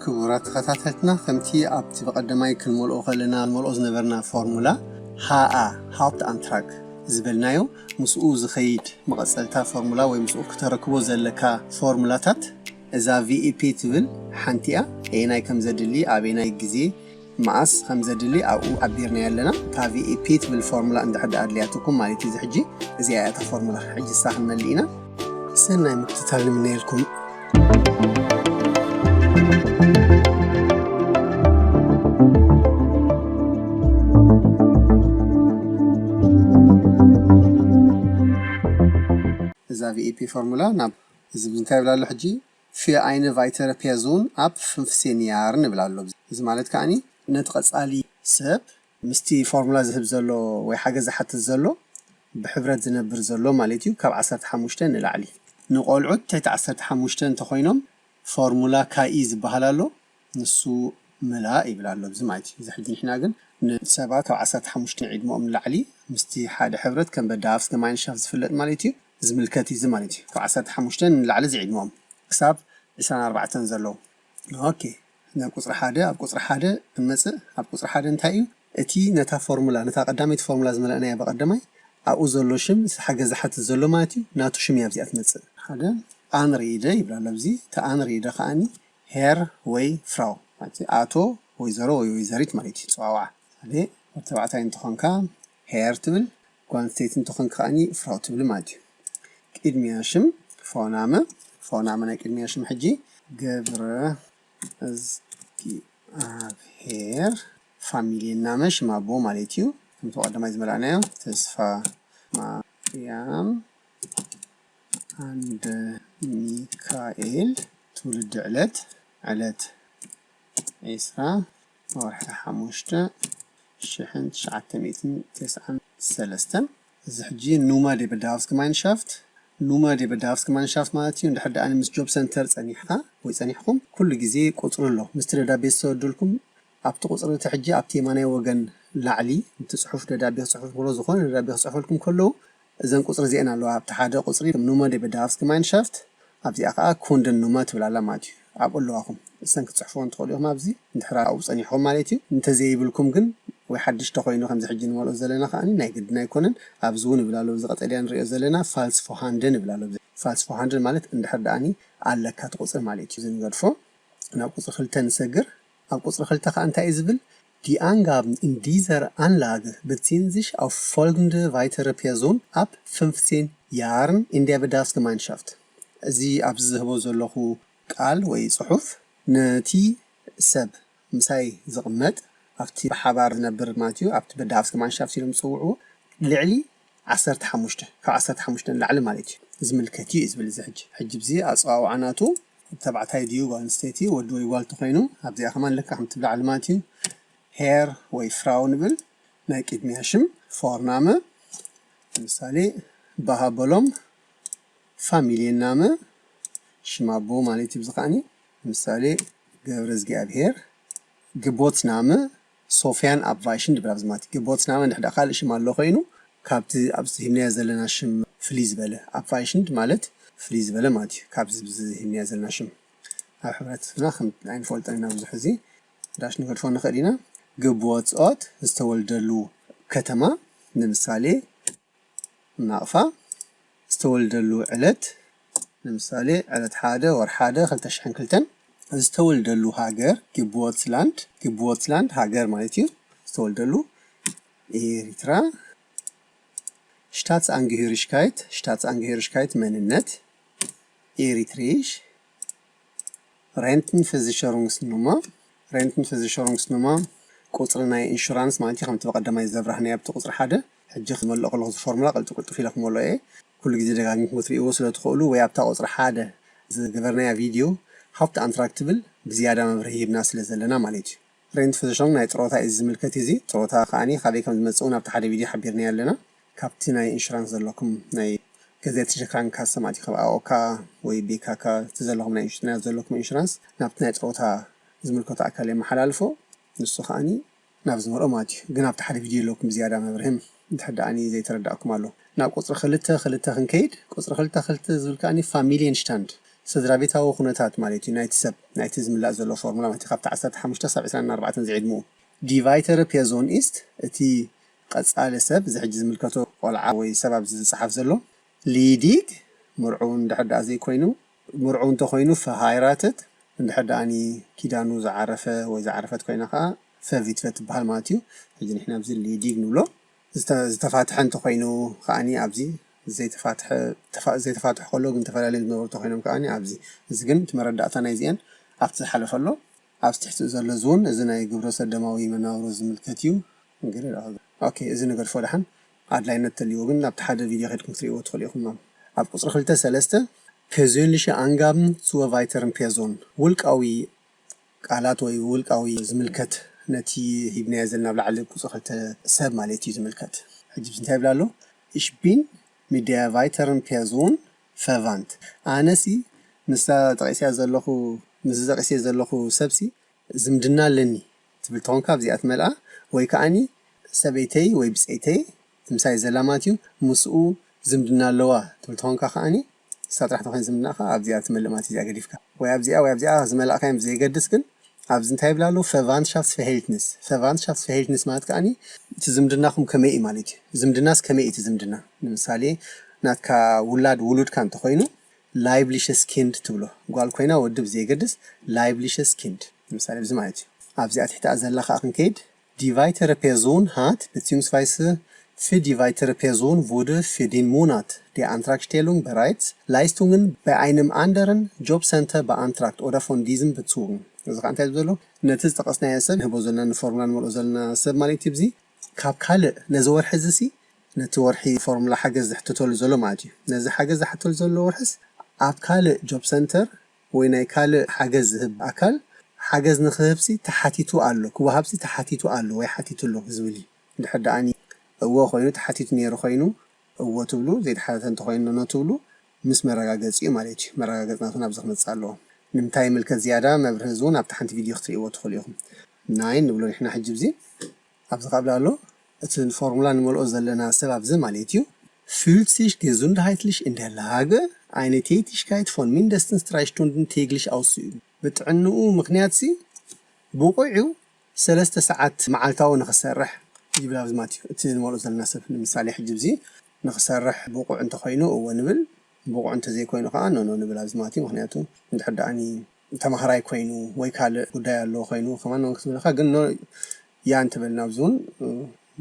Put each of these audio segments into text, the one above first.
ክቡራት ተኸታተልትና፣ ከምቲ ኣብቲ ብቐደማይ ክንመልኦ ከለና ንመልኦ ዝነበርና ፎርሙላ፣ ሃኣ ሃውፕት ኣንትራግ ዝበልናዮ፣ ምስኡ ዝኸይድ መቐጸልታ ፎርሙላ ወይ ምስኡ ክተረክቦ ዘለካ ፎርሙላታት፣ እዛ ቪኢፒ ትብል ሓንቲ እያ። ኣየናይ ከም ዘድሊ፣ ኣበየናይ ግዜ፣ መኣስ ከም ዘድሊ ኣብኡ ሓቢርናዮ ኣለና። እታ ቪኢፒ ትብል ፎርሙላ እንድሕር ደኣ ኣድልያትኩም ማለት እዩ። እዚ ሕጂ እዚኣ እያ እታ ፎርሙላ። ሕጂ እሳ ክንመልእ ኢና። ሰናይ ምክትታል ንምነየልኩም። እዛ ቪኢፒ ፎርሙላ ናብ እዚ እንታይ ይብል ኣሎ ሕጂ? Für eine weitere Person ab fünfzehn Jahren ይብል ኣሎ። እዚ ማለት ከኣኒ ነቲ ቀጻሊ ሰብ ምስቲ ፎርሙላ ዝህብ ዘሎ ወይ ሓገዝ ዝሓትት ዘሎ ብሕብረት ዝነብር ዘሎ ማለት እዩ፣ ካብ ዓሰርተ ሓሙሽተ ንላዕሊ። ንቆልዑት ትሕቲ ዓሰርተ ሓሙሽተ እንተኾይኖም ፎርሙላ ካኢ ዝበሃል ኣሎ፣ ንሱ ምላ ይብል ኣሎ። እዚ ማለት እዩ። እዚ ሕጂ ንሕና ግን ንሰባት ካብ ዓሰርተ ሓሙሽተ ዕድመኦም ንላዕሊ ምስቲ ሓደ ሕብረት ከም በዳሃፍስ ገማይንሻፍት ዝፍለጥ ማለት እዩ፣ ዝምልከት እዩ። እዚ ማለት እዩ ካብ ዓሰርተ ሓሙሽተ ንላዕሊ ዝዕድመኦም ክሳብ ዕስራን ኣርባዕተን ዘለዉ። ኦኬ፣ ናብ ቁጽሪ ሓደ፣ ኣብ ቁጽሪ ሓደ ክንመጽእ፣ ኣብ ቁጽሪ ሓደ እንታይ እዩ? እቲ ነታ ፎርሙላ፣ ነታ ቀዳመይቲ ፎርሙላ ዝመለእናያ ብቐደማይ፣ ኣብኡ ዘሎ ሽም፣ እቲ ሓገዝ ዝሓትት ዘሎ ማለት እዩ፣ ናቱ ሽም እያ ኣብዚኣ ትመጽእ። ሓደ ኣንሪደ ይብላ ኣሎ ኣብዚ፣ እቲ ኣንሪደ ከኣኒ ሄር ወይ ፍራው፣ ማለት እዩ፣ ኣቶ፣ ወይዘሮ ወይ ወይዘሪት ማለት እዩ፣ ጽዋውዓ። ምሳሌ፣ ወዲ ተባዕታይ እንተኾንካ ሄር ትብል፣ ጓል ኣንስተይቲ እንተኾንካ ከኣኒ ፍራው ትብል ማለት እዩ። ቅድሚያ ሽም ፎናመ፣ ፎናመ ናይ ቅድሚያ ሽም ሕጂ ገብረ እዝጊኣብሄር፣ ፋሚልየ ናመ ሽም ኣቦ ማለት እዩ። ከምቲ ቀዳማይ ዝመላእናዮ ተስፋ ማርያም ኣንደ ሚካኤል፣ ትውልዲ ዕለት፣ ዕለት ዕስራ ወርሒ ሓሙሽተ ሽሕን ትሽዓተ ሚእትን ተስዓን ሰለስተን። እዚ ሕጂ ኑመ ደ በዳሃፍስ ገማይንሻፍት፣ ኑመ ደ በዳሃፍስ ገማይንሻፍት ማለት እዩ። እንድሕር ደኣ ምስ ጆብ ሰንተር ጸኒሕካ ወይ ጸኒሕኩም፣ ኩሉ ግዜ ቁጽሪ ኣሎ። ምስቲ ደብዳቤ ዝተወደልኩም ኣብቲ ቁጽሪ እቲ ሕጂ ኣብቲ የማናይ ወገን ላዕሊ፣ እቲ ጽሑፍ ደብዳቤ ክጽሕፉ ከለዉ፣ ዝኾነ ደብዳቤ ክጽሕፈልኩም ከለዉ፣ እዘን ቁጽሪ እዚአን ኣለዋ። ኣብቲ ሓደ ቁጽሪ ኑመ ደ በዳሃፍስ ገማይንሻፍት፣ ኣብዚኣ ከኣ ኩንደን ኑመ ትብል ኣላ ማለት እዩ። ኣብኡ ኣለዋኹም። እሰን ክትጽሕፍወን ትኽእሉ ኢኹም ኣብዚ፣ እንድሕር ኣብኡ ጸኒሕኩም ማለት እዩ። እንተዘይብልኩም ግን፣ ወይ ሓድሽ ተኾይኑ ከምዚ ሕጂ ንመልኦ ዘለና ከኣ ናይ ግድን ኣይኮነን። ኣብዚ እውን ይብል ኣሎ፣ እዚ ቀጠልያ ንሪኦ ዘለና ፋልስ ፎሃንደን ይብል ኣሎ። ፋልስ ፎሃንደን ማለት እንድሕር ደኣኒ ኣለካ እቲ ቁጽሪ ማለት እዩ። እዚ ንገድፎ። ናብ ቁጽሪ ክልተ ንሰግር። ኣብ ቁጽሪ ክልተ ከኣ እንታይ እዩ ዝብል? Die Angaben in dieser Anlage beziehen sich auf folgende weitere Person ab fünfzehn Jahren in der Bedarfsgemeinschaft። እዚ ኣብዚ ዝህቦ ዘለኹ ቃል ወይ ጽሑፍ ነቲ ሰብ ምሳይ ዝቕመጥ ኣብቲ ብሓባር ዝነብር ማለት እዩ፣ ኣብቲ በዳሃፍስ ገማይንሻፍት ኢሎም ዝጽውዕዎ ልዕሊ ዓሰርተ ሓሙሽተ፣ ካብ ዓሰርተ ሓሙሽተ ንላዕሊ ማለት እዩ፣ ዝምልከት እዩ ዝብል። እዚ ሕጂ፣ ሕጂ ብዚ ኣጸዋውዓ ናቱ ተባዕታይ ድዩ ጓል ኣንስተይቲ፣ ወዲ ወይ ጓል ተኾይኑ፣ ኣብዚኣ ከማን ልክዕ ከምቲ ብላዕሊ ማለት እዩ፣ ሄር ወይ ፍራው ንብል። ናይ ቅድሚያ ሽም ፎርናመ፣ ንምሳሌ፣ ባሃበሎም፣ ፋሚልየ ናመ፣ ሽም ኣቦ ማለት እዩ። ብዚ ከኣኒ፣ ንምሳሌ፣ ገብረ እግዚኣብሄር፣ ግቦት ናመ፣ ሶፍያን ኣብ ቫይሽንድ ብላብ ዝማቲ። ግቦት ናመ እንድሕር ደኣ ካልእ ሽም ኣሎ ኮይኑ፣ ካብቲ ኣብዚ ሂብናዮ ዘለና ሽም ፍልይ ዝበለ። ኣብ ቫይሽንድ ማለት ፍልይ ዝበለ ማለት እዩ። ካብዚ ብዚ ሂብናዮ ዘለና ሽም። ኣብ ሕብረተሰብና ከም ኣይንፈልጦን ኢና ብዙሕ እዚ። ዳሽ ንገድፎ ንኽእል ኢና። ግቦት ጾት ዝተወልደሉ ከተማ፣ ንምሳሌ፣ ናቕፋ። ዝተወልደሉ ዕለት፣ ንምሳሌ፣ ዕለት ሓደ ወር ሓደ ክልተ ሽሕን ክልተን። ዝተወልደሉ ሃገር፣ ግቦትስላንድ፣ ግቦትስላንድ ሃገር ማለት እዩ። ዝተወልደሉ ኤሪትራ። Staatsangehörigkeit፣ Staatsangehörigkeit መንነት፣ ኤሪትሬሽ። Rentenversicherungsnummer፣ Rentenversicherungsnummer ቁጽሪ ናይ ኢንሹራንስ ማለት እዩ። ከምቲ ብቐዳማይ ዘብራህናዮ ኣብቲ ቁጽሪ ሓደ፣ ሕጂ ክመልኦ ከለኹ እዚ ፎርሙላ ቅልጡፍ ቅልጡፍ ኢለ ክመልኦ እየ። ኩሉ ግዜ ደጋጊምኩም ክትርእይዎ ስለ ትኽእሉ ወይ ኣብታ ቁጽሪ ሓደ ዝገበርናያ ቪድዮ ሃውፕት ኣንትራግ ትብል ብዝያዳ መብርሂ ሂብና ስለ ዘለና ማለት እዩ። ሬንትቨርሽን ናይ ጥሮታ እዩ ዝምልከት እዚ። ጥሮታ ከኣኒ ካበይ ከም ዝመጽእ እውን ኣብቲ ሓደ ቪድዮ ሓቢርናዮ ኣለና። ካብቲ ናይ ኢንሹራንስ ዘለኩም ናይ ገዘት ሸካንካ ሰማዕቲ ካብ ኣኦካ ወይ ቤካካ እቲ ዘለኹም ናይ ኢንሹ-፣ ናይ ዘለኩም ኢንሹራንስ ናብቲ ናይ ጥሮታ ዝምልከቶ ኣካል የመሓላልፎ። ንሱ ከኣኒ ናብ ዝመርኦ ማለት እዩ። ግን ኣብቲ ሓደ ቪድዮ ኣለኩም ብዝያዳ መብርህን እንድሕር ደኣኒ ዘይተረዳእኩም ኣሎ። ናብ ቁጽሪ ክልተ ክልተ ክንከይድ፣ ቁጽሪ ክልተ ክልተ ዝብል ከኣኒ ፋሚልየን ሽታንድ፣ ስድራ ቤታዊ ኩነታት ማለት እዩ ናይቲ ሰብ፣ ናይቲ ዝምላእ ዘሎ ፎርሙላ ማለት እዩ። ካብቲ ዓሰርተ ሓሙሽተ ሳብ ዕስራን ኣርባዕተን ዝዕድምኡ። Die weitere Person ist፣ እቲ ቀጻሊ ሰብ፣ እዚ ሕጂ ዝምልከቶ ቆልዓ ወይ ሰብ ኣብዚ ዝጸሓፍ ዘሎ፣ ledig፣ ምርዑው እንድሕር ደኣ ዘይኮይኑ፣ ምርዑው እንተኾይኑ፣ verheiratet፣ እንድሕር ደኣኒ ኪዳኑ ዝዓረፈ ወይ ዝዓረፈት ኮይና ከኣ፣ verwitwet ትበሃል ማለት እዩ። ሕጂ ንሕና ኣብዚ ledig ንብሎ። ዝተ-፣ ዝተፋትሐ እንተኾይኑ ከኣኒ ኣብዚ ዘይተፋትሐ፣ ተፋ-፣ ዘይተፋትሑ ከለዉ ግን ተፈላለዮም ዝነበሩ እንተኾይኖም ከኣኒ ኣብዚ። እዚ ግን እቲ መረዳእታ ናይዚአን ኣብቲ ዝሓለፈ ኣሎ። ኣብዚ ትሕቲ ዘሎ እዚ እውን እዚ ናይ ግብረ ሰዶማዊ መነባብሮ ዝምልከት እዩ። እንግዲህ ኦኬ፣ እዚ ንገድፎ ደሓን። ኣድላይነት ተልይዎ ግን ናብቲ ሓደ ቪድዮ ከድኩም ክትርእይዎ ትኽእሉ ኢኹም። ኣብ ቁጽሪ ክልተ ሰለስተ፣ persönliche Angaben zur weiteren Person፣ ውልቃዊ ቃላት ወይ ውልቃዊ ዝምልከት ነቲ ሂብናዮ ዘለና ኣብ ላዕሊ ቁጽሪ ክልተ ሰብ ማለት እዩ ዝምልከት። ሕጂ እንታይ ይብል ኣሎ? Ich bin mit der weiteren Person verwandt። ኣነሲ ምስዛ ጠቒሰያ ዘለኹ፣ ምስዚ ጠቒሰ ዘለኹ ሰብሲ ዝምድና ኣለኒ ትብል ተኾንካ ኣብዚኣ ትመልኣ፣ ወይ ከኣኒ ሰበይተይ ወይ ብጸይተይ ምሳይ ዘላ ማለት እዩ፣ ምስኡ ዝምድና ኣለዋ ትብል ተኾንካ ከኣኒ ንሳ ጥራሕ ተኾይን ዝምድና ከኣ ኣብዚኣ ትመልእ ማለት እዩ፣ እዚኣ ገዲፍካ። ወይ ኣብዚኣ ወይ ኣብዚኣ ዝመላእካዮም ብዘየገድስ ግን ኣብዚ እንታይ ይብል ኣሎ? Verwandtschaftsverhältnis። Verwandtschaftsverhältnis ማለት ከኣኒ እቲ ዝምድናኹም ከመይ እዩ ማለት እዩ። ዝምድናስ ከመይ እዩ እቲ ዝምድና? ንምሳሌ ናትካ ውላድ ውሉድካ እንተኾይኑ leibliches Kind ትብሎ። ጓል ኮይና ወዲ ብዘየገድስ leibliches Kind። ንምሳሌ እዚ ማለት እዩ። ኣብዚኣ ትሕቲኣ ዘላ ከኣ ክንከይድ Die weitere Person hat beziehungsweise für die weitere Person wurde für den Monat der Antragstellung bereits Leistungen bei einem anderen Jobcenter beantragt oder von diesem bezogen። እዚ ከዓ እንታይ ዘሎ? ነቲ ዝጠቐስናዮ ሰብ ንህቦ ዘለና ንፎርሙላ ንመልኦ ዘለና ሰብ ማለት እዩ። እዚ ካብ ካልእ ነዚ ወርሒ እዚ ሲ ነቲ ወርሒ ፎርሙላ ሓገዝ ዝሕተተሉ ዘሎ ማለት እዩ። ነዚ ሓገዝ ዝሓተሉ ዘሎ ወርሕስ ኣብ ካልእ ጆብ ሰንተር ወይ ናይ ካልእ ሓገዝ ዝህብ ኣካል ሓገዝ ንክህብሲ ተሓቲቱ ኣሎ፣ ክወሃብሲ ተሓቲቱ ኣሎ ወይ ሓቲቱ ኣሎ ዝብል እዩ። እንድሕር ደኣኒ እዎ ኮይኑ ተሓቲቱ ነይሩ ኮይኑ እዎ ትብሉ፣ ዘይተሓተተ እንተኮይኑ ኖ ትብሉ፣ ምስ መረጋገፂ እዩ ማለት እዩ። መረጋገፂ ናቱ ናብዚ ክመፅእ ኣለዎ። ንምንታይ ይምልከት ዝያዳ መብርሂ እዚ እውን ኣብቲ ሓንቲ ቪድዮ ክትርእይዎ ትኽእሉ ኢኹም። ናይን ንብሎ ንሕና ሕጂ ብዚ ኣብዚ ካብ ኣሎ እቲ ፎርሙላ ንመልኦ ዘለና ሰብ ኣብዚ ማለት እዩ። Fühlt sich gesundheitlich in der Lage, eine Tätigkeit von mindestens drei Stunden täglich auszuüben። ብጥዕንኡ ምክንያት ሲ ብቑዕ እዩ ሰለስተ ሰዓት መዓልታዊ ንክሰርሕ ይብል ኣብዚ ማለት እዩ። እቲ ንመልኦ ዘለና ሰብ ንምሳሌ ሕጂ ብዚ ንክሰርሕ ብቑዕ እንተኮይኑ እወ ንብል፣ ብቑዕ እንተዘይኮይኑ ከዓ ኖኖ ንብል ኣብዚ ማለት እዩ። ምክንያቱ እንድሕር ደኣኒ ተማሃራይ ኮይኑ ወይ ካልእ ጉዳይ ኣለዎ ኮይኑ ከማን ኖን ክትብለካ ግን ኖ ያ እንተበልና ኣብዚ እውን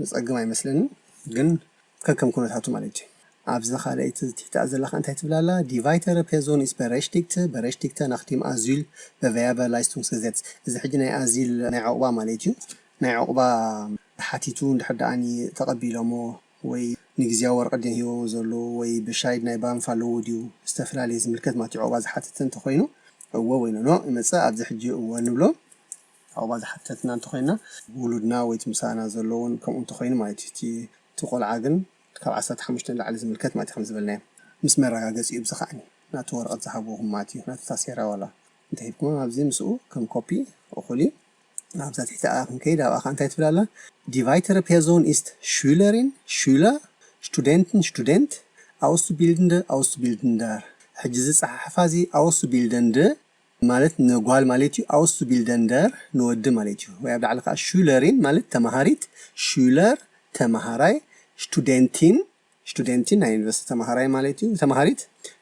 ንፀግም ኣይመስለንን፣ ግን ከከም ኩነታቱ ማለት እዩ። ኣብዚ ካልኣይቲ ትሕቲኣ ዘለካ እንታይ ትብል ኣላ? Die weitere Person ist berechtigt, berechtigte nach dem Asylbewerberleistungsgesetz። እዚ ሕጂ ናይ ኣዚል ናይ ዕቑባ ማለት እዩ። ናይ ዕቑባ ተሓቲቱ እንድሕር ደኣኒ ተቐቢሎሞ ወይ ንግዝያዊ ወረቐት ድዮም ሂቦሞ ዘለዉ ወይ ብሻይድ ናይ ባንፍ ኣለዎ ድዩ ዝተፈላለየ ዝምልከት ማለት እዩ። ዕቑባ ዝሓተተ እንተኮይኑ እዎ ወይ ኖኖ ይመፅእ። ኣብዚ ሕጂ እዎ ንብሎ። ዕቑባ ዝሓተትና እንተኮይና ውሉድና ወይ እቲ ምሳና ዘለውን ከምኡ እንተኮይኑ ማለት እዩ። እቲ እቲ ቆልዓ ግን ካብ ዓሰርተ ሓሙሽተ ንላዕሊ ዝምልከት ማለት እዩ። ከም ዝበልናዮ ምስ መረጋገፂ እዩ። ብዚ ከዓኒ ናቱ ወረቐት ዝሃብኹም ማለት እዩ። ናቱ ታሴራ ዋላ እንተሂብኩም ኣብዚ ምስኡ ከም ኮፒ እኹል እዩ። ኣብዛ ትሕቲ ኣኣ ክንከይድ ኣብኣ ከዓ እንታይ ትብል ኣላ? Die weitere Person ist Schülerin, Schüler, Studentin, Student, Auszubildende, Auszubildender። ሕጂ ዝፀሓሓፋ እዚ Auszubildende ማለት ንጓል ማለት እዩ። Auszubildender ንወዲ ማለት እዩ። ወይ ኣብ ላዕሊ ከዓ Schülerin ማለት ተማሃሪት፣ Schüler ተማሃራይ፣ Studentin፣ Studentin ናይ ዩኒቨርሲቲ ተማሃራይ ማለት እዩ። ተማሃሪት፣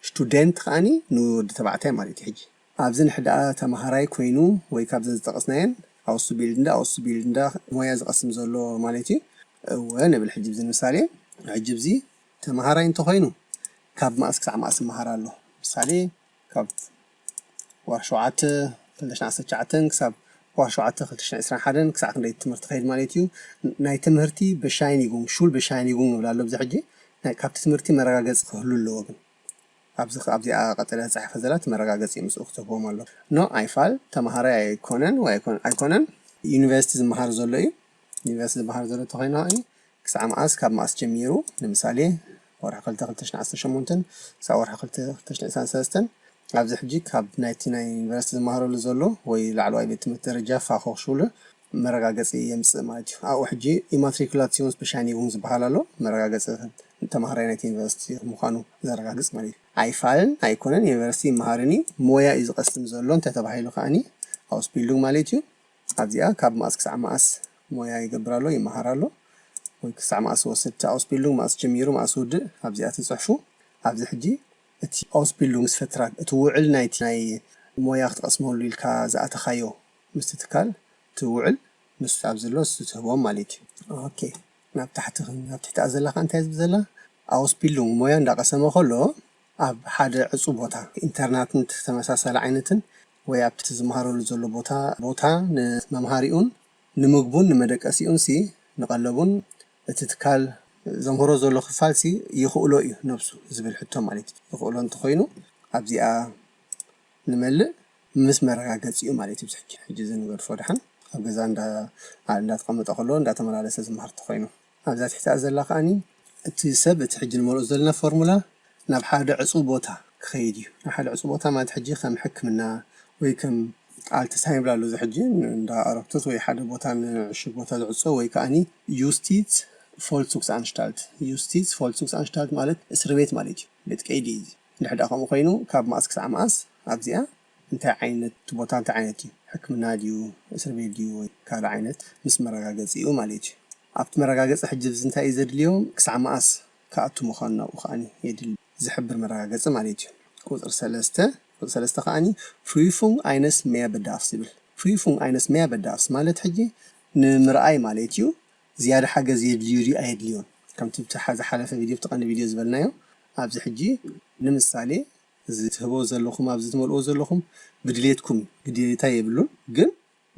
Student ከዓኒ ንወዲ ተባዕታይ ማለት እዩ። ሕጂ ኣብዚ ንሕድኣ ተማሃራይ ኮይኑ ወይ ካብዘን ዝጠቐስናየን Auszubildende፣ Auszubildender ሞያ ዝቐስም ዘሎ ማለት እዩ። እወ ንብል ሕጂ ብዚ ንምሳሌ ሕጂ ብዚ ተማሃራይ እንተኮይኑ ካብ መኣስ ክሳዕ መኣስ ይመሃር ኣሎ? ምሳሌ ካብ ወርሒ ሸውዓተ ክልተ ሽሕን ዓሰርተ ትሽዓተን ክሳብ ወርሒ ሸውዓተ ክልተ ሽሕን ዕስራን ሓደን ክሳዕ ክንደይ ትምህርቲ ከይድ ማለት እዩ። ናይ ትምህርቲ Bescheinigung፣ Schulbescheinigung ንብል ኣሎ። ኣብዚ ሕጂ ናይ ካብቲ ትምህርቲ መረጋገፂ ክህሉ ኣለዎ። ግን ኣብዚ ኣብዚኣ ቀጠልያ ተፃሒፋ ዘላ እቲ መረጋገፂ ምስኡ ክትህቦም ኣሎ። ኖ ኣይፋል ተምሃራይ ኣይኮነን ወይ ኣይኮን- ኣይኮነን ዩኒቨርሲቲ ዝመሃር ዘሎ እዩ። ዩኒቨርሲቲ ዝመሃር ዘሎ ተኮይኑ ከኣ ክሳዕ መኣስ ካብ መኣስ ጀሚሩ ንምሳሌ ወርሒ ክልተ ክልተ ሽሕን ዓሰርተ ሸሞንተን ክሳብ ወርሒ ክልተ ክልተ ሽሕን ዕስራን ሰለስተን ኣብዚ ሕጂ ካብ ናይቲ ናይ ዩኒቨርሲቲ ዝመሃረሉ ዘሎ ወይ ላዕለዋይ ቤት ትምህርቲ ደረጃ Fachhochschule መረጋገፂ የምፅእ ማለት እዩ። ኣብኡ ሕጂ Immatrikulationsbescheinigung ዝበሃል ኣሎ መረጋገፂ ተማሃራይ ናይቲ ዩኒቨርሲቲ ምዃኑ ዘረጋግጽ ማለት እዩ። ኣይፋልን ኣይኮነን፣ ዩኒቨርሲቲ ይመሃርን እዩ፣ ሞያ እዩ ዝቐስም ዘሎ እንተተባሂሉ ከኣኒ ኣውስቢልዱንግ ማለት እዩ። ኣብዚኣ ካብ መኣስ ክሳዕ መኣስ ሞያ ይገብር ኣሎ፣ ይመሃር ኣሎ፣ ወይ ክሳዕ መኣስ ዝወስድ እቲ ኣውስቢልዱንግ፣ መኣስ ጀሚሩ መኣስ ውድእ ኣብዚኣ ትጽሕፉ። ኣብዚ ሕጂ እቲ ኣውስቢልዱንግ ስፈትራግ፣ እቲ ውዕል ናይቲ ናይ ሞያ ክትቐስመሉ ኢልካ ዝኣተኻዮ ምስቲ ትካል እቲ ውዕል ምስ ኣብ ዘሎ እሱ ትህቦም ማለት እዩ። ኦኬ፣ ናብ ታሕቲ ኽን-፣ ናብ ትሕቲ ዘላ ከ እንታይ ዝብል ዘላ? ኣውስቢልዱንግ ሞያ እንዳቐሰመ ከሎ ኣብ ሓደ ዕጹ ቦታ፣ ኢንተርናትን ተመሳሳሊ ዓይነትን፣ ወይ ኣብቲ ዝመሃረሉ ዘሎ ቦታ፣ ቦታ ንመምሃሪኡን ንምግቡን ንመደቀሲኡን ሲ ንቐለቡን እቲ ትካል ዘምህሮ ዘሎ ክፋል ሲ ይኽእሎ እዩ ነብሱ ዝብል ሕቶ ማለት እዩ። ይኽእሎ እንተኾይኑ ኣብዚኣ ንመልእ ምስ መረጋገጺኡ ማለት እዩ። ሕጂ፣ ሕጂ እዚ ንገድፎ ደሓን ኣብ ገዛ እንዳ-፣ እንዳተቐመጠ ከሎ እንዳተመላለሰ ዝመሃር እንተኾይኑ። ኣብዛ ትሕቲ ዘላ ከኣኒ እቲ ሰብ እቲ ሕጂ ንመልኦ ዘለና ፎርሙላ ናብ ሓደ ዕጹው ቦታ ክኸይድ እዩ። ናብ ሓደ ዕጹው ቦታ ማለት ሕጂ ከም ሕክምና ወይ ከም ኣልትሳይም ይብላ ኣሎ፣ እዚ ሕጂ እንዳ ኣረግቶት ወይ ሓደ ቦታ ንዕሹግ ቦታ ዝዕጾ ወይ ከኣኒ ዩስቲት ፎልሱክስ ኣንሽታልት። ዩስቲት ፎልሱክስ ኣንሽታልት ማለት እስሪ ቤት ማለት እዩ፣ ቤት ቀይዲ እዩ። እንድሕር ደኣ ከምኡ ኮይኑ ካብ መኣስ ክሳዕ መኣስ ኣብዚኣ እንታይ ዓይነት፣ እቲ ቦታ እንታይ ዓይነት እዩ፣ ሕክምና ድዩ፣ እስሪ ቤት ድዩ ወይ ካልእ ዓይነት ምስ መረጋገጺኡ ማለት እዩ። ኣብቲ መረጋገጺ ሕጂ እዚ እንታይ እዩ ዘድልዮ፣ ክሳዕ መኣስ ክኣቱ ምዃኑ ናብኡ ከኣኒ የድሊ ዝሕብር መረጋገጺ ማለት እዩ። ቁጽሪ ሰለስተ፣ ቁጽሪ ሰለስተ ከኣኒ Prüfung eines Mehrbedarfs ይብል። Prüfung eines Mehrbedarfs ማለት ሕጂ ንምርኣይ ማለት እዩ። ዝያዳ ሓገዝ የድልዩ ድዩ ኣየድልዮን? ከምቲ ብቲ ሓ-፣ ዝሓለፈ ቪድዮ፣ ብቲ ቀንዲ ቪድዮ ዝበልናዮ፣ ኣብዚ ሕጂ ንምሳሌ እዚ ትህቦ ዘለኹም፣ ኣብዚ ትመልኦ ዘለኹም ብድሌትኩም እዩ፣ ግዴታ የብሉን። ግን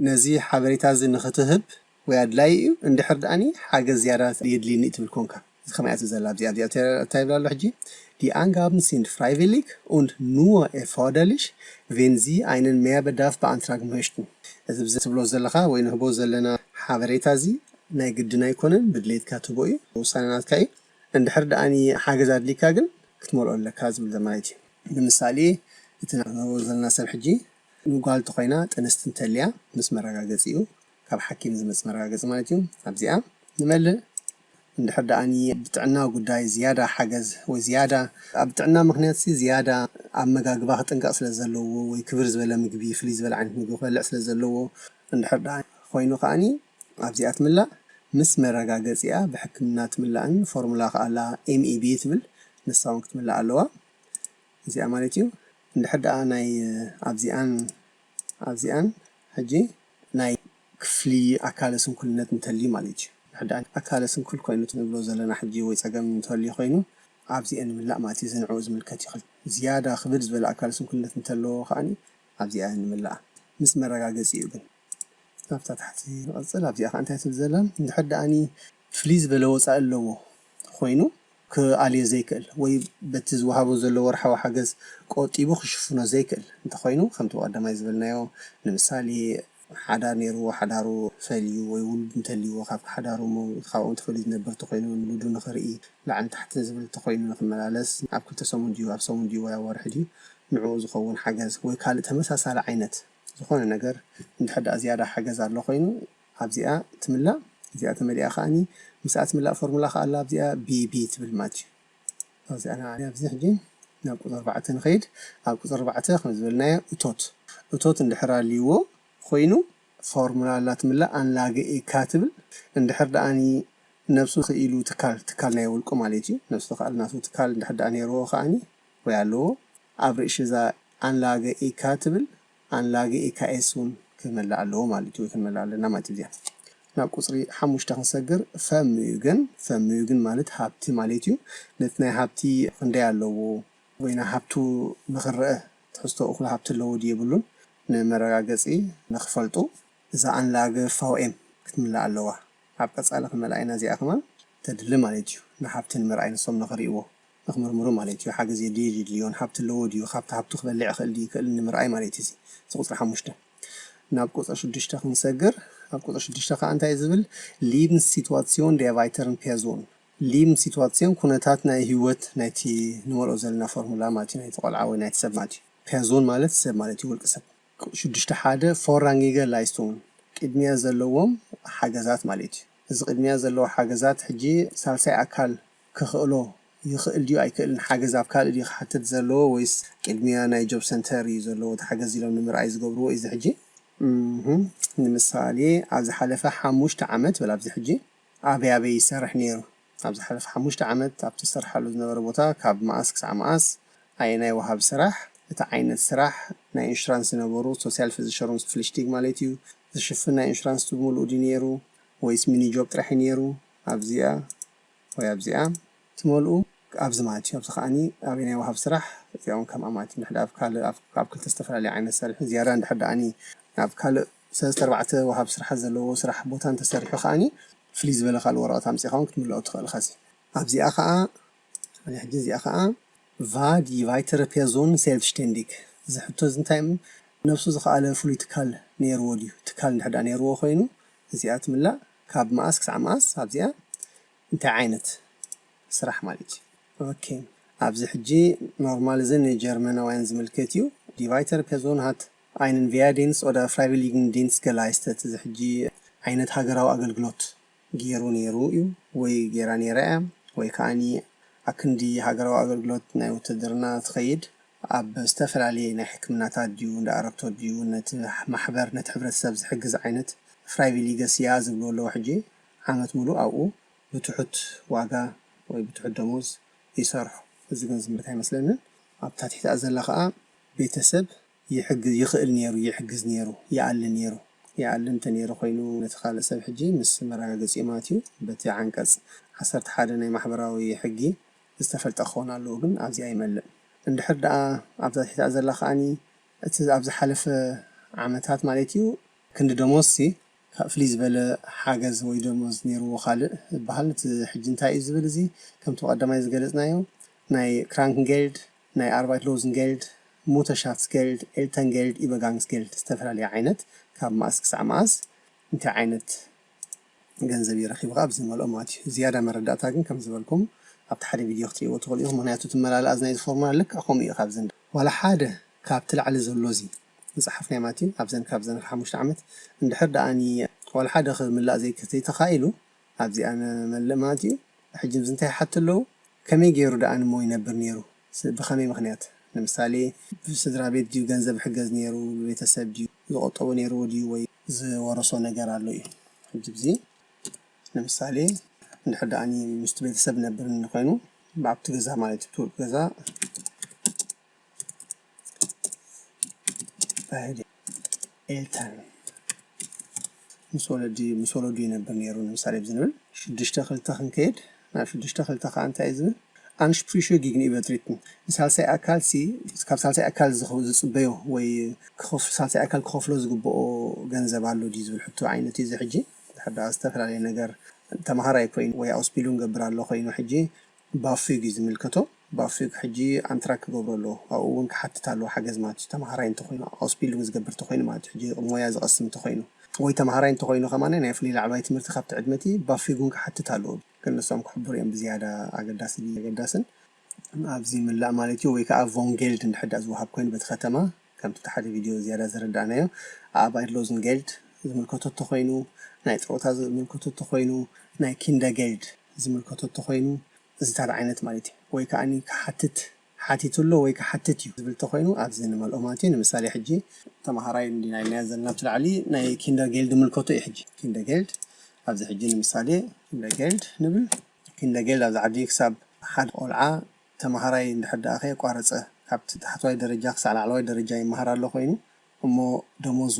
ነዚ ሓበሬታ እዚ ንኽትህብ ወይ ኣድላዪ እዩ፣ እንድሕር ደኣኒ ሓገዝ ዝያዳ የድልየኒ ትብል ኮንካ። እዚ ከመይ እያ ትብል ዘላ ኣብዚኣ? ኣብዚኣ እንታይ ይብል ኣሎ ሕጂ? Die Angaben sind freiwillig und nur erforderlich, wenn Sie einen Mehrbedarf beantragen möchten። እዚ ብዚ ትብሎ ዘለኻ ወይ ንህቦ ዘለና ሓበሬታ እዚ ናይ ግድን ኣይኮነን፣ ብድሌትካ ትህቦ እዩ፣ ውሳነ ናትካ እዩ። እንድሕር ደኣኒ ሓገዝ ኣድሊካ ግን ክትመልኦ ኣለካ ዝብል ማለት እዩ። ንምሳሌ እቲ ንህቦ ዘለና ሰብ ሕጂ ንጓል እንተኾይና ጥንስቲ እንተልያ ምስ መረጋገጺኡ ካብ ሓኪም ዝመጽእ መረጋገጺ ማለት እዩ። ኣብዚኣ ንመልእ። እንድሕር ደኣኒ ብጥዕና ጉዳይ ዝያዳ ሓገዝ ወይ ዝያዳ ኣብ ጥዕና ምኽንያት ሲ ዝያዳ ኣመጋግባ ክጥንቀቕ ስለ ዘለዎ ወይ ክብር ዝበለ ምግቢ፣ ፍልይ ዝበለ ዓይነት ምግቢ ክበልዕ ስለ ዘለዎ፣ እንድሕር ደኣ ኮይኑ ከኣኒ ኣብዚኣ ትምላእ። ምስ መረጋገጺኣ ብሕክምና ትምላእን ፎርሙላ ከኣ ኣላ ኤም ኢ ቢ ትብል፣ ንሳ እውን ክትምላእ ኣለዋ። እዚኣ ማለት እዩ። እንድሕር ደኣ ናይ ኣብዚኣን ኣብዚኣን ሕጂ ናይ ክፍሊ ኣካለ ስንኩልነት እንተልዩ ማለት እዩ። እንድሕር ደኣ ኣካለ ስንኩል ኮይኑ እቲ ንብሎ ዘለና ሕጂ ወይ ጸገም እንተልዩ ኮይኑ ኣብዚአን ንምላእ ማለት እዩ። እዚ ንዕኡ ዝምልከት እዩ። ዝያዳ ክብድ ዝበለ ኣካለ ስንኩልነት እንተለዎ ከኣኒ ኣብዚኣ ንምላእ ምስ መረጋገጺ እዩ። ግን ናብታ ታሕቲ ንቐጽል። ኣብዚኣ ከኣ እንታይ ትብል ዘላ? እንድሕር ደኣኒ ፍልይ ዝበለ ወጻኢ ኣለዎ ኮይኑ ክኣልዮ ዘይክእል ወይ በቲ ዝወሃቦ ዘሎ ወርሓዊ ሓገዝ ቆጢቡ ክሽፍኖ ዘይክእል እንተኾይኑ፣ ከምቲ ብቐዳማይ ዝበልናዮ፣ ንምሳሌ፣ ሓዳር ነይርዎ፣ ሓዳሩ ፈልዩ ወይ ውሉድ እንተልይዎ፣ ካብ ሓዳሩ ሞ-፣ ካብኦም ተፈልዩ ዝነብር እንተኾይኑ፣ ንውሉዱ ንኽርኢ፣ ላዕልን ታሕትን ዝብል እንተኾይኑ፣ ንኽመላለስ፣ ኣብ ክልተ ሰሙን ድዩ፣ ኣብ ሰሙን ድዩ ወይ ኣብ ወርሒ ድዩ፣ ንዕኡ ዝኸውን ሓገዝ ወይ ካልእ ተመሳሳሊ ዓይነት ዝኾነ ነገር፣ እንድሕር ደኣ ዝያዳ ሓገዝ ኣሎ ኮይኑ፣ ኣብዚኣ ትምላእ። እዚኣ ተመሊኣ ከኣኒ፣ ምስኣ ትምላእ ፎርሙላ ከኣ ኣላ፣ ኣብዚኣ ቢ ቢ ትብል ማለት እዩ። ኣብዚኣ ንዓኒ ኣብዚ ሕጂ ናብ ቁጽሪ ኣርባዕተ ንኸይድ። ኣብ ቁጽሪ ኣርባዕተ ከም ዝበልናዮ እቶት፣ እቶት እንድሕር ኣልይዎ ኮይኑ፣ ፎርሙላ ኣላ ትምላእ፣ ኣንላገ ኤካ ትብል። እንድሕር ደኣኒ ነብሱ ክኢሉ ትካል፣ ትካል ናይ ውልቁ ማለት እዩ። ነብሱ ክኣል ናቱ ትካል እንድሕር ደኣ ነይርዎ ከኣኒ ወይ ኣለዎ፣ ኣብ ርእሲ እዛ ኣንላገ ኤካ ትብል፣ ኣንላገ ኤካ ኤስ እውን ክመልእ ኣለዎ ማለት እዩ፣ ወይ ክንመልእ ኣለና ማለት እዩ። እዚኣ ናብ ቁጽሪ ሓሙሽተ ክንሰግር፣ ፈምዩ ግን፣ ፈምዩ ግን ማለት ሃብቲ ማለት እዩ። ነቲ ናይ ሃብቲ ክንደይ ኣለዎ፣ ወይ ናይ ሃብቱ ንኽረአ፣ ትሕዝቶ እኹል ሃብቲ ኣለዎ ድዩ የብሉን፣ ንመረጋገጺ ንኽፈልጡ፣ እዛ ኣንላገ ፋው ኤም ክትምላእ ኣለዋ። ኣብ ቀጻሊ ክንመልኣ ኢና እዚኣ ከማን ተድሊ ማለት እዩ። ንሃብቲ ንምርኣይ ንሶም ንኽርእይዎ፣ ንኽምርምሩ ማለት እዩ። ሓገዝ የድልዮ ድዩ የድልዮን፣ ሃብቲ ኣለዎ ድዩ፣ ካብቲ ሃብቱ ክበልዕ ይኽእል ድዩ ይክእልን ንምርኣይ ማለት እዩ። እዚ ቁጽሪ ሓሙሽተ። ናብ ቁጽሪ ሽዱሽተ ክንሰግር፣ ኣብ ቁጽሪ ሽዱሽተ ከኣ እንታይ እዩ ዝብል? Lebenssituation der weiteren Person። Lebenssituation ኩነታት ናይ ህይወት ናይቲ ንመልኦ ዘለና ፎርሙላ ማለት እዩ፣ ናይቲ ቆልዓ ወይ ናይቲ ሰብ ማለት እዩ። ፐርዞን ማለት ሰብ ማለት እዩ፣ ውልቂ ሰብ። ሽዱሽተ ሓደ vorrangige Leistungen፣ ቅድሚያ ዘለዎም ሓገዛት ማለት እዩ። እዚ ቅድሚያ ዘለዎ ሓገዛት ሕጂ ሳልሳይ ኣካል ክኽእሎ ይኽእል ድዩ ኣይክእልን፣ ሓገዝ ኣብ ካልእ ድዩ ክሓትት ዘለዎ፣ ወይስ ቅድሚያ ናይ ጆብ ሰንተር እዩ ዘለዎ እቲ ሓገዝ ኢሎም ንምርኣይ ዝገብርዎ እዩ እዚ ሕጂ። እምም፣ ንምሳሌ ኣብ ዝሓለፈ ሓሙሽተ ዓመት በል ኣብዚ ሕጂ ኣበይ ኣበይ ይሰርሕ ነይሩ? ኣብ ዝሓለፈ ሓሙሽተ ዓመት ኣብቲ ዝሰርሓሉ ዝነበረ ቦታ ካብ መኣስ ክሳዕ መኣስ ኣየናይ ወሃቢ ስራሕ፣ እቲ ዓይነት ስራሕ፣ ናይ ኢንሹራንስ ዝነበሩ ሶሲያል ፊዚሸሩንስ ፍሊሽቲግ ማለት እዩ ዝሽፍን ናይ ኢንሹራንስ ብምሉኡ ድዩ ነይሩ ወይስ ሚኒ ጆብ ጥራሕ እዩ ነይሩ? ኣብዚኣ ወይ ኣብዚኣ ትመልኡ። ኣብዚ ማለት እዩ። ኣብዚ ከዓኒ ኣበየናይ ወሃብ ስራሕ እዚኦም ከም ኣማቲ ንሕዳ ኣብ ካልእ ኣብ ኣብ ክልተ ዝተፈላለዩ ዓይነት ሰሪሑ ዝያዳ እንድሕር ደኣኒ ኣብ ካልእ ሰለስተ ኣርባዕተ ወሃብ ስራሕ ዘለዎ ስራሕ ቦታ እንተሰሪሑ ከዓኒ ፍልይ ዝበለ ካልእ ወረቐት ኣምፂኻ እውን ክትምልኦ ትኽእል። ኸዚ ኣብዚኣ ከዓ ሕጂ እዚኣ ከዓ ቫድ ይቫይተረ ፔርዞን ሴልፍስቴንዲግ እዚ ሕቶ እዚ እንታይ እም ነብሱ ዝኸኣለ ፍሉይ ትካል ነይርዎ ድዩ? ትካል እንድሕር ደኣ ነይርዎ ኮይኑ እዚኣ ትምላእ ካብ መኣስ ክሳዕ መኣስ ኣብዚኣ እንታይ ዓይነት ስራሕ ማለት እዩ። ኦኬ ኣብዚ ሕጂ ኖርማል እዚ ንጀርመናውያን ዝምልከት እዩ። Die Weiterperson hat einen Wehrdienst oder Freiwilligendienst geleistet። እዚ ሕጂ ዓይነት ሃገራዊ ኣገልግሎት ገይሩ ነይሩ እዩ ወይ ገይራ ነይራ እያ ወይ ከዓኒ ኣክንዲ ሃገራዊ ኣገልግሎት ናይ ውትድርና ትኸይድ ኣብ ዝተፈላለየ ናይ ሕክምናታት ድዩ እንዳ ኣረግቶ ድዩ ነቲ ማሕበር ነቲ ሕብረተሰብ ዝሕግዝ ዓይነት ፍራይቪሊገስ እያ ዝብልዎ ኣለዉ። ሕጂ ዓመት ሙሉእ ኣብኡ ብትሑት ዋጋ ወይ ብትሑት ደሞዝ ይሰርሑ። እዚ ግን ዝምልከት ኣይመስለንን። ኣብታ ትሕቲኣ ዘላ ከዓ ቤተሰብ ይሕግዝ ይኽእል ነይሩ፣ ይሕግዝ ነይሩ፣ ይኣሊ ነይሩ። ይኣሊ እንተነይሩ ኮይኑ ነቲ ካልእ ሰብ ሕጂ ምስ መረጋገፂኡ ማለት እዩ በቲ ዓንቀፅ ዓሰርተ ሓደ ናይ ማሕበራዊ ሕጊ ዝተፈልጠ ክኸውን ኣለዎ፣ ግን ኣብዚ ኣይመልእ። እንድሕር ደኣ ኣብዛ ትሕቲኣ ዘላ ከዓኒ እቲ ኣብ ዝሓለፈ ዓመታት ማለት እዩ ክንዲ ደሞዝሲ ካብ ፍልይ ዝበለ ሓገዝ ወይ ደሞዝ ነይርዎ ካልእ ዝበሃል እቲ ሕጂ እንታይ እዩ ዝብል እዚ ከምቲ ቀዳማይ ዝገለጽናዮ ናይ ክራንክንጌልድ ናይ ኣርባይት ሎዝንጌልድ ሙተሻፍትስጌልድ ኤልተንጌልድ ኢበጋንግስጌልድ ዝተፈላለየ ዓይነት ካብ መኣስ ክሳዕ መኣስ እንታይ ዓይነት ገንዘብ እዩ ረኺቡ ካብ ዝመልኦ ማለት እዩ። ዝያዳ መረዳእታ ግን ከም ዝበልኩም ኣብቲ ሓደ ቪድዮ ክትሪእዎ ትኽእሉ ኢኹም። ምክንያቱ እቲ መላለኣዝ ናይዚ ፎርሙላ ልክዕ ከምኡ እዩ። ካብዚ ዋላ ሓደ ካብቲ ላዕሊ ዘሎ እዚ ዝፀሓፍናዮ ማለት እዩ ኣብዘን ካብዘን ሓሙሽተ ዓመት እንድሕር ደኣኒ ዋላ ሓደ ክምላእ ዘይተኻኢሉ ኣብዚኣ ንመልእ ማለት እዩ። ሕጂ እዚ እንታይ ይሓቱ ኣለዉ? ከመይ ገይሩ ደኣ ንሞ ይነብር ነይሩ? ስ- ብኸመይ ምኽንያት? ንምሳሌ ብስድራ ቤት ድዩ ገንዘብ ይሕገዝ ነይሩ? ብቤተሰብ ድዩ ዝቆጠቦ ነይርዎ ድዩ ወይ ዝወረሶ ነገር ኣሎ እዩ። ሕጂ እዚ ንምሳሌ እንድሕር ደኣ ምስቲ ቤተሰብ ነብር እንኾይኑ ብኣብቲ ገዛ ማለት እዩ ብትውልቁ ገዛ ባህል ኤልተን ምስ ወለዲ ምስ ወለዱ ይነብር ነይሩ ንምሳሌ ብዝንብል ሽዱሽተ ክልተ ክንከይድ ናብ ሽዱሽተ ክልተ ከዓ እንታይ እዩ ዝብል ኣንሽፕሪሹ ጊግን ኢበትሪትን ንሳልሳይ ኣካል ሲ ካብ ሳልሳይ ኣካል ዝጽበዮ ወይ ሳልሳይ ኣካል ክኸፍሎ ዝግብኦ ገንዘብ ኣሎ ድዩ ዝብል ሕቶ ዓይነት እዩ እዚ ሕጂ ድሕር ዝተፈላለየ ነገር ተምሃራይ ኮይኑ ወይ ኣውስቢሉ ንገብር ኣሎ ኮይኑ ሕጂ ባፊግ እዩ ዝምልከቶ። ባፊግ ሕጂ ኣንትራክ ክገብሮ ኣለዎ ኣብኡ እውን ክሓትት ኣለዎ ሓገዝ ማለት እዩ ተምሃራይ እንተኮይኑ ኣውስቢሉንግ ዝገብር እንተኮይኑ ማለት እዩ ሕጂ ሞያ ዝቐስም እንተኮይኑ ወይ ተምሃራይ እንተኮይኑ ከማነ ናይ ፍሉይ ላዕለዋይ ትምህርቲ ካብቲ ዕድመቲ ባፊግ እውን ክሓትት ኣለዎ ግን ንሶም ክሕብሩ እዮም ብዝያዳ ኣገዳሲ ኣገዳስን ኣብዚ ምላእ ማለት እዩ ወይ ከዓ ቮንጌልድ እንድሕዳ ዝወሃብ ኮይኑ በቲ ከተማ ከምቲ ሓደ ቪድዮ ዝያዳ ዝረዳእናዮ ኣባይድ ሎዝንጌልድ ዝምልከቶ እንተኮይኑ ናይ ፀወታ ዝምልከቶ እንተኮይኑ ናይ ኪንደጌልድ ዝምልከቶ እንተኮይኑ እዚታት ዓይነት ማለት እዩ ወይ ከዓ ክሓትት ሓቲቱ ኣሎ ወይ ክሓትት እዩ ዝብል እንተኮይኑ ኣብዚ ንመልኦ ማለት እዩ ንምሳሌ ሕጂ ተምሃራይ እንዲና ኢልና ዘለና ኣብቲ ላዕሊ ናይ ኪንደጌልድ ምልከቶ እዩ ሕጂ ኪንደጌልድ ኣብዚ ሕጂ ንምሳሌ ኪንደጌልድ ንብል ኪንደጌልድ ኣብዚ ዓዲ ክሳብ ሓደ ቆልዓ ተምሃራይ እንድሕር ደኣ ከየቋረፀ ካብቲ ታሕተዋይ ደረጃ ክሳዕ ላዕለዋይ ደረጃ ይመሃር ኣሎ ኮይኑ እሞ ደሞዙ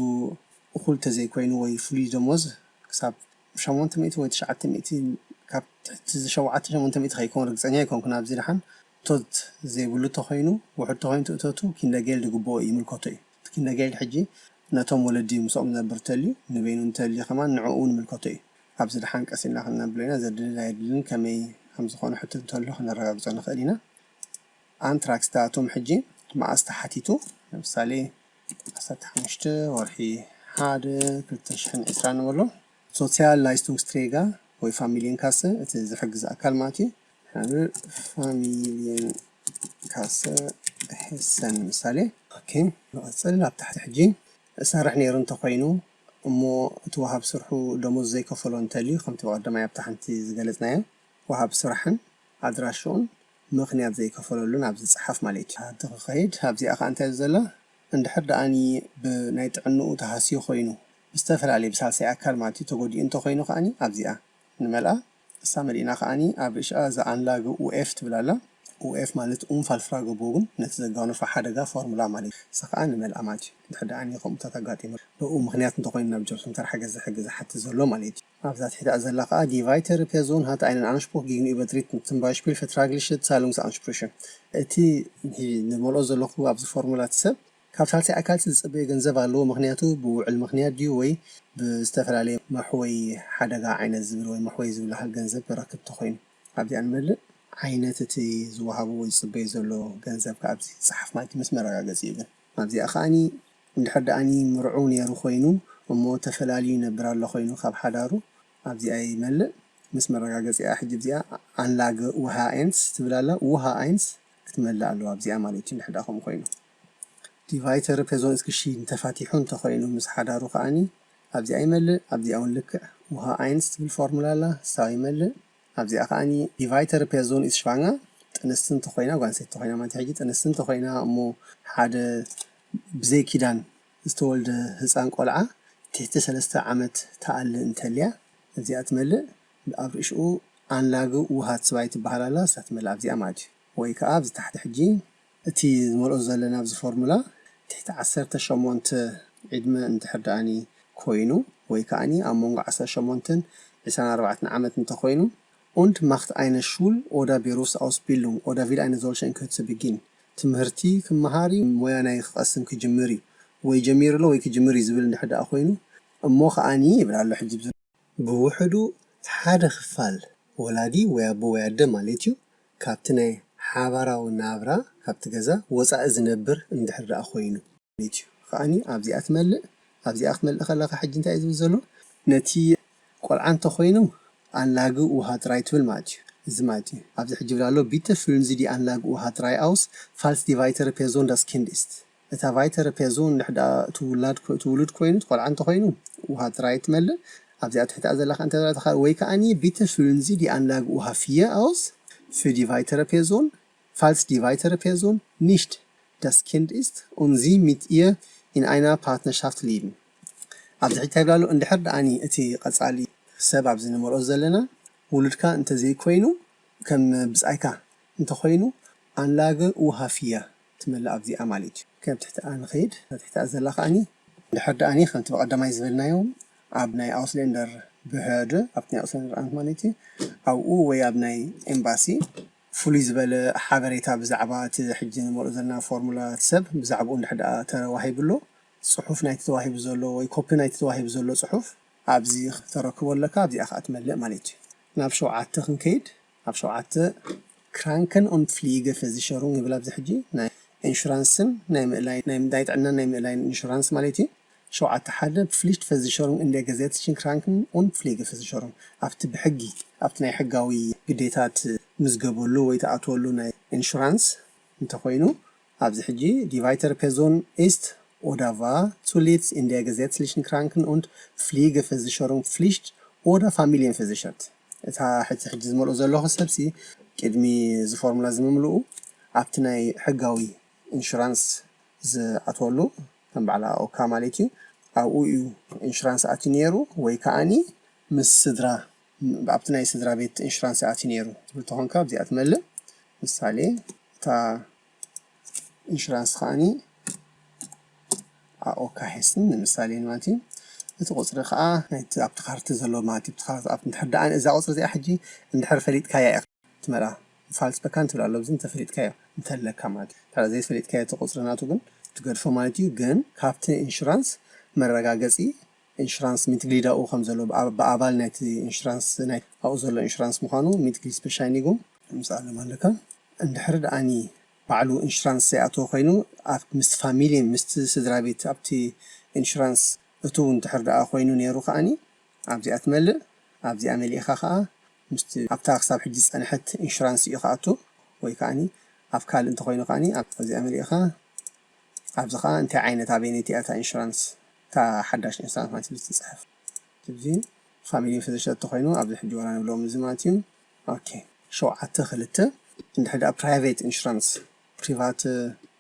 እኹል ተዘይኮይኑ ወይ ፍሉይ ደሞዝ ክሳብ ሸሞንተ ሚእቲ ወይ ትሽዓተ ሚእቲ ካብ ትሕቲ ሸውዓተ ሸሞንተ ሚእቲ ከይኮን ርግፀኛ ኣይኮንኩን ኣብዚ ደሓን እቶት ዘይብሉ ተኮይኑ ውሑድ ተኮይኑ እቶቱ ኪንደጌልድ ግብኦ ይምልከቶ እዩ እቲ ኪንደጌልድ ሕጂ ነቶም ወለዲ ምስኦም ዝነብር እንተልዩ ንበይኑ እንተልዩ ከማን ንዕኡ እውን ይምልከቶ እዩ ኣብዚ ደሓን ቀስ ኢልና ክንነብሎ ኢና ዘድልን ኣየድልን ከመይ ከምዝኾነ ሕቶ እንተሎ ክነረጋግፆ ንኽእል ኢና ኣንትራክስ ዳቶም ሕጂ መኣስ ተሓቲቱ ንምሳሌ ዓሰርተ ሓሙሽተ ወርሒ ሓደ ክልተ ሽሕን ዕስራን ንበሎ social Leistungsträger ወይ ፋሚልየን ካሰ እቲ ዝሕግዝ ኣካል ማለት እዩ ፋሚልየን ካሰ ሄሰን ምሳሌ ኦኬ ንቐፅል ኣብ ታሕቲ ሕጂ እሰርሕ ነይሩ እንተኮይኑ እሞ እቲ ወሃብ ስርሑ ደሞዝ ዘይከፈሎ እንተልዩ ከምቲ ብቐደማይ ኣብታ ሓንቲ ዝገለፅናዮ ወሃብ ስራሕን ኣድራሽኡን ምኽንያት ዘይከፈለሉን ኣብዚ ጸሓፍ ማለት እዩ። ኣብቲ ክኸይድ ኣብዚኣ ከኣ እንታይ ዘላ እንድሕር ደኣኒ ብናይ ጥዕንኡ ተሃስዩ ኮይኑ ብዝተፈላለየ ብሳልሳይ ኣካል ማለት እዩ ተጎዲኡ እንተኮይኑ ከኣኒ ኣብዚኣ ንመልኣ እሳ መሊእና ከኣኒ ኣብ ርእሻ እዛ ኣንላግ ኡኤፍ ትብል ኣላ። ኡኤፍ ማለት ኡንፋልፍራገቦግን ነቲ ዘጋነፎ ሓደጋ ፎርሙላ ማለት እዩ። እሳ ከኣ ንመልኣ ማለት እዩ። እንድሕር ደኣኒ ከምኡታት ኣጋጢሙ ብኡ ምኽንያት እንተኮይኑ ናብ ጆብ ሰንተር ሓገዝ ዝሕግዝ ዝሓትት ዘሎ ማለት እዩ። ኣብዛ ትሕቲ ዘላ ከኣ ዲቫይተር ፔዞን ሃት ኣይነን ኣንሽፖክ ጊግን ዩበድሪትን ትምባይሽፒል ፈትራግሊሽት ሳሉንግስ ኣንሽፕሩሽን እቲ ንመልኦ ዘለኹ ኣብዚ ፎርሙላ እቲ ሰብ ካብ ሳልሳይ ኣካል ዝጽበዮ ገንዘብ ኣለዎ፣ ምኽንያቱ ብውዕል ምኽንያት ድዩ ወይ ብዝተፈላለየ መሕወይ ሓደጋ ዓይነት ዝብል ወይ መሕወይ ዝብልሃል ገንዘብ ክረክብ ተኾይኑ ኣብዚኣ ንመልእ ዓይነት እቲ ዝወሃቦ ወይ ዝጽበዮ ዘሎ ገንዘብ ከኣ ኣብዚ ዝጸሓፍ ማለት እዩ፣ ምስ መረጋገጺ እዩ። ግን ኣብዚኣ ከኣኒ እንድሕር ደኣኒ ምርዑው ነይሩ ኮይኑ እሞ ተፈላልዩ ይነብር ኣሎ ኮይኑ ካብ ሓዳሩ ኣብዚኣ ይመልእ። ምስ መረጋገጺኣ ሕጂ ኣብዚኣ ኣንላገ ውሃ ኣይንስ ትብል ኣላ። ውሃ ኣይንስ ክትመልእ ኣለዋ ኣብዚኣ ማለት እዩ። እንድሕር ደኣ ከምኡ ኮይኑ ዲቫይተር ፔዞን እስክሺ እንተፋቲሑ እንተኮይኑ ምስ ሓዳሩ ከኣኒ ኣብዚኣ ይመልእ። ኣብዚኣ እውን ልክዕ ውሃ ኣይንስ ትብል ፎርሙላ ኣላ፣ እሳ ይመልእ። ኣብዚኣ ከኣኒ ዲቫይተር ፔዞን ኢስ ሽቫንጋ ጥንስቲ እንተኮይና ጓል ኣንስተይቲ እንተኮይና ማለት ሕጂ ጥንስቲ እንተኮይና እሞ ሓደ ብዘይ ኪዳን ዝተወልደ ህፃን ቆልዓ ትሕቲ ሰለስተ ዓመት ተኣሊ እንተልያ እዚኣ ትመልእ። ኣብ ርእሽኡ ኣንላግ ውሃት ስባይ ትበሃል ኣላ፣ እሳ ትመልእ ኣብዚኣ ማለት እዩ። ወይ ከዓ ኣብዚ ታሕቲ ሕጂ እቲ ዝመልኦ ዘለና ኣብዚ ፎርሙላ ትሕቲ ዓሰርተ ሸሞንተ ዕድመ እንድሕር ደኣኒ ኮይኑ ወይ ከኣኒ ኣብ መንጎ ዓሰርተ ሸሞንተን ዕስራን ኣርባዕተን ዓመት እንተኮይኑ und macht eine Schul- oder Berufsausbildung oder will eine solche in Kürze beginnen ትምህርቲ ክመሃር እዩ፣ ሞያ ናይ ክቐስም ክጅምር እዩ ወይ ጀሚሩ ኣሎ ወይ ክጅምር እዩ ዝብል እንድሕር ደኣ ኮይኑ እሞ ከኣኒ ይብል ኣሎ። ሕጂ ብዝ- ብውሕዱ ሓደ ክፋል ወላዲ ወይ ኣቦ ወይ ኣደ ማለት እዩ ካብቲ ናይ ሓባራዊ ናብራ ካብቲ ገዛ ወፃኢ ዝነብር እንድሕር ደኣ ኮይኑ ማለት እዩ። ከኣኒ ኣብዚኣ ትመልእ ኣብዚኣ ክትመልእ ከለካ ሕጂ እንታይ እዩ ዝብል ዘሎ ነቲ ቆልዓ እንተኮይኑ ኣንላግ ውሃ ጥራይ ትብል ማለት እዩ። እዚ ማለት እዩ ኣብዚ ሕጂ ይብል ኣሎ bitte füllen Sie die Anlage ውሃ ጥራይ aus falls die weitere Person das Kind ist እታ ቫይተረ ፔዞን እንድሕር ደኣ እቲ ውላድ ኮ- እቲ ውሉድ ኮይኑ እቲ ቆልዓ እንተኮይኑ ውሃ ጥራይ ትመልእ ኣብዚኣ ትሕቲኣ ዘላ ከኣ እንታይ ትበሃል ወይ ከኣኒ bitte füllen Sie die Anlage ውሃ ፍየ aus für die weitere Person falls die weitere Person nicht das Kind ist und Sie mit ihr in einer Partnerschaft leben ኣብዚ ሕጂ እንታይ ይብል ኣሎ እንድሕር ደኣኒ እቲ ቀጻሊ ሰብ ኣብዚ ንመልኦ ዘለና ውሉድካ እንተዘይኮይኑ ከም ብጻይካ እንተኾይኑ ኣንላገ ውሃፍያ ትመልእ ኣብዚኣ ማለት እዩ። ከም ትሕቲ ኣንኸይድ ትሕቲ ዘላ ከኣኒ ድሕር ደኣኒ ከምቲ ብቐዳማይ ዝበልናዮ ኣብ ናይ ኣውስሌንደር ብሕድ ኣብቲ ናይ ኣውስሌንደር ኣንት ማለት እዩ ኣብኡ ወይ ኣብ ናይ ኤምባሲ ፍሉይ ዝበለ ሓበሬታ ብዛዕባ እቲ ሕጂ ንመልኦ ዘለና ፎርሙላ ሰብ ብዛዕባኡ እንድሕር ደኣ ተዋሂብሎ ጽሑፍ ናይቲ ተዋሂቡ ዘሎ ወይ ኮፒ ናይቲ ተዋሂቡ ዘሎ ጽሑፍ ኣብዚ ተረክቦ ኣለካ ኣብዚኣ ከዓ ትመልእ ማለት እዩ ናብ ሸውዓተ ክንከይድ ኣብ ሸውዓተ Kranken- und Pflegeversicherung ይብል ኣብዚ ሕጂ ናይ ኢንሹራንስን ናይ ምእላይ ናይ ጥዕናን ናይ ምእላይን ኢንሹራንስ ማለት እዩ ሸውዓተ ሓደ Pflichtversicherung in der gesetzlichen Kranken- und Pflegeversicherung ኣብቲ ብሕጊ ኣብቲ ናይ ሕጋዊ ግዴታት ምዝገበሉ ወይ ተኣትወሉ ናይ ኢንሹራንስ እንተኮይኑ ኣብዚ ሕጂ die weitere Person ist oder war zuletzt in der gesetzlichen Kranken- und Pflegeversicherung Pflicht- oder Familienversichert እታ ሕጂ ሕጂ ዝመልኦ ዘለኹ ሰብሲ ቅድሚ እዚ ፎርሙላ ዝምምልኡ ኣብቲ ናይ ሕጋዊ ኢንሹራንስ ዝኣትወሉ ከም በዓል ኣኦካ ማለት እዩ ኣብኡ እዩ ኢንሹራንስ ኣትዩ ነይሩ ወይ ከዓኒ ምስ ስድራ ኣብቲ ናይ ስድራ ቤት ኢንሹራንስ ኣትዩ ነይሩ ትብል ተኾንካ ኣብዚኣ ትመልእ ምሳሌ እታ ኢንሹራንስ ከዓኒ ኣኦካ ሄስን ንምሳሌ ማለት እዩ እቲ ቁፅሪ ከዓ ናይቲ ኣብቲ ካርቲ ዘሎ ማለት እዩ ኣብቲ ካርቲ ኣብቲ እንድሕር ደኣ እዛ ቁፅሪ እዚኣ ሕጂ እንድሕር ፈሊጥካያ ኢኻ ትመልኣ ፋልስ በካን ትብል ኣሎ እዚ እንተፈሊጥካዮ እንተለካ ማለት እዩ እንተ ዘይፈሊጥካዮ እቲ ቁፅሪ ናቱ ግን ትገድፎ ማለት እዩ ግን ካብቲ ኢንሹራንስ መረጋገፂ ኢንሹራንስ ሚትግሊድ ኣብኡ ከም ዘሎ ብኣባል ናይቲ ኢንሹራንስ ናይ ኣብኡ ዘሎ ኢንሹራንስ ምዃኑ ሚትግሊድ ስፔሻይኒጉ ምፅኣሎም ኣለካ እንድሕር ደኣኒ ባዕሉ ኢንሹራንስ ዘይኣተወ ኮይኑ ኣብ ምስቲ ፋሚሊ ምስቲ ስድራ ቤት ኣብቲ ኢንሹራንስ እቱ እንድሕር ደኣ ኮይኑ ነይሩ ከዓኒ ኣብዚኣ ትመልእ ኣብዚኣ መሊእኻ ከዓ ምስቲ ኣብታ ክሳብ ሕጂ ዝፀንሐት ኢንሹራንስ እዩ ክኣቱ ወይ ከዓኒ ኣብ ካልእ እንተኮይኑ ከዓኒ ኣብዚኣ መሊእኻ ኣብዚ ከዓ እንታይ ዓይነት ኣበይነቲ እያ እታ ኢንሹራንስ እታ ሓዳሽ ኢንሹራንስ ማለት እዩ ዝትፅሕፍ እዚ ፋሚሊ ፊዚሽን ተኮይኑ ኣብዚ ሕጂ ወላ ንብሎም እዚ ማለት እዩ ኦኬ ሸውዓተ ክልተ። እንድሕር ደኣ ፕራይቬት ኢንሹራንስ፣ ፕሪቫት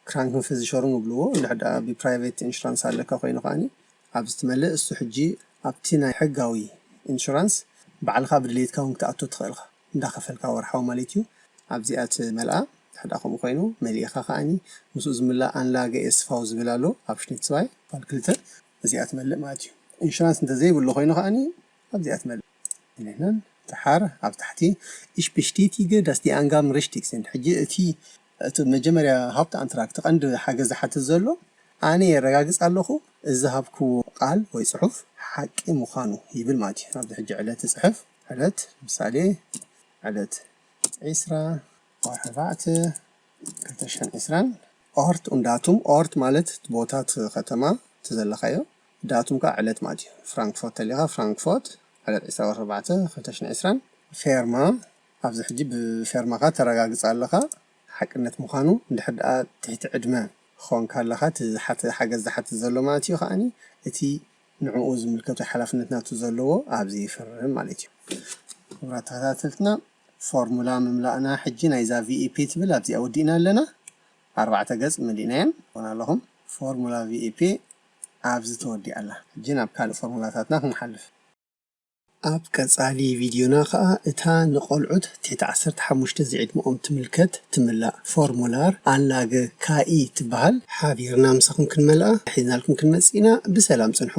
ክራንክንፈዚሸሩንግ ይብልዎ፣ እንድሕር ደኣ ብፕራይቬት ኢንሹራንስ ኣለካ ኮይኑ ከኣኒ ኣብዚ ትመልእ። እሱ ሕጂ ኣብቲ ናይ ሕጋዊ ኢንሹራንስ ባዕልኻ ብድሌትካ እውን ክትኣቶ ትኽእልካ፣ እንዳኸፈልካ ወርሓዊ ማለት እዩ። ኣብዚኣ ትመልኣ። እንድሕር ደኣ ከምኡ ኮይኑ መሊእኻ ከኣኒ ምስኡ ዝምላእ ኣንላገ ኤስፋው ዝብል ኣሎ ኣብ ሽኒት ዝባይ ባል ክልተ፣ እዚኣ ትመልእ ማለት እዩ። ኢንሹራንስ እንተዘይብሉ ኮይኑ ከኣኒ ኣብዚኣ ትመልእ። ይህንን ድሓር ኣብ ታሕቲ እሽ ብሽቲቲገ ዳስ ዲ ኣንጋም ሪሽቲክ ሲንድ። ሕጂ እቲ እቲ መጀመርያ ሃብቲ ኣንትራክት ቀንዲ ሓገዝ ዝሓትት ዘሎ ኣነ የረጋግጽ ኣለኹ እዚ ዝሃብክዎ ቃል ወይ ጽሑፍ ሓቂ ምዃኑ ይብል ማለት እዩ። ኣብዚ ሕጂ ዕለት ጽሕፍ ዕለት ምሳሌ ዕለት ዒስራ ወርሒ ኣርባዕተ ክልተ ሽሕን ዕስራን ኦርት ኡን ዳቱም። ኦርት ማለት ቦታት ከተማ እቲ ዘለኻዮ፣ ዳቱም ከዓ ዕለት ማለት እዩ። ፍራንክፎርት ተሊኻ ፍራንክፎርት ዕለት ዕስራ ወርሒ ኣርባዕተ ክልተ ሽሕን ዕስራን። ፌርማ ኣብዚ ሕጂ ብፌርማኻ ተረጋግጽ ኣለኻ ሓቅነት ምዃኑ። እንድሕር ደኣ ትሕቲ ዕድመ ኾንካ ኣለኻ እቲ ዝሓተ ሓገዝ ዝሓትት ዘሎ ማለት እዩ ከዓኒ እቲ ንዕኡ ዝምልከቱ ሓላፍነት ናቱ ዘለዎ ኣብዚ ይፍርም ማለት እዩ። ክቡራት ተኸታተልትና ፎርሙላ ምምላእና ሕጂ ናይዛ ቪኢፒ ትብል ኣብዚኣ ወዲእና ኣለና። ኣርባዕተ ገጽ መሊእናየን ኾና ኣለኹም። ፎርሙላ ቪኢፒ ኣብዚ ተወዲኣ ኣላ። ሕጂ ናብ ካልእ ፎርሙላታትና ክንሓልፍ። ኣብ ቀጻሊ ቪድዮና ከኣ እታ ንቆልዑት ትሕቲ ዓሰርተ ሓሙሽተ ዝዕድመኦም ትምልከት ትምላእ ፎርሙላር ኣንላገ ካኢ ትበሃል ሓቢርና ምሳኹም ክንመልኣ ሒዝናልኩም ክንመጽእ ኢና። ብሰላም ጽንሑ።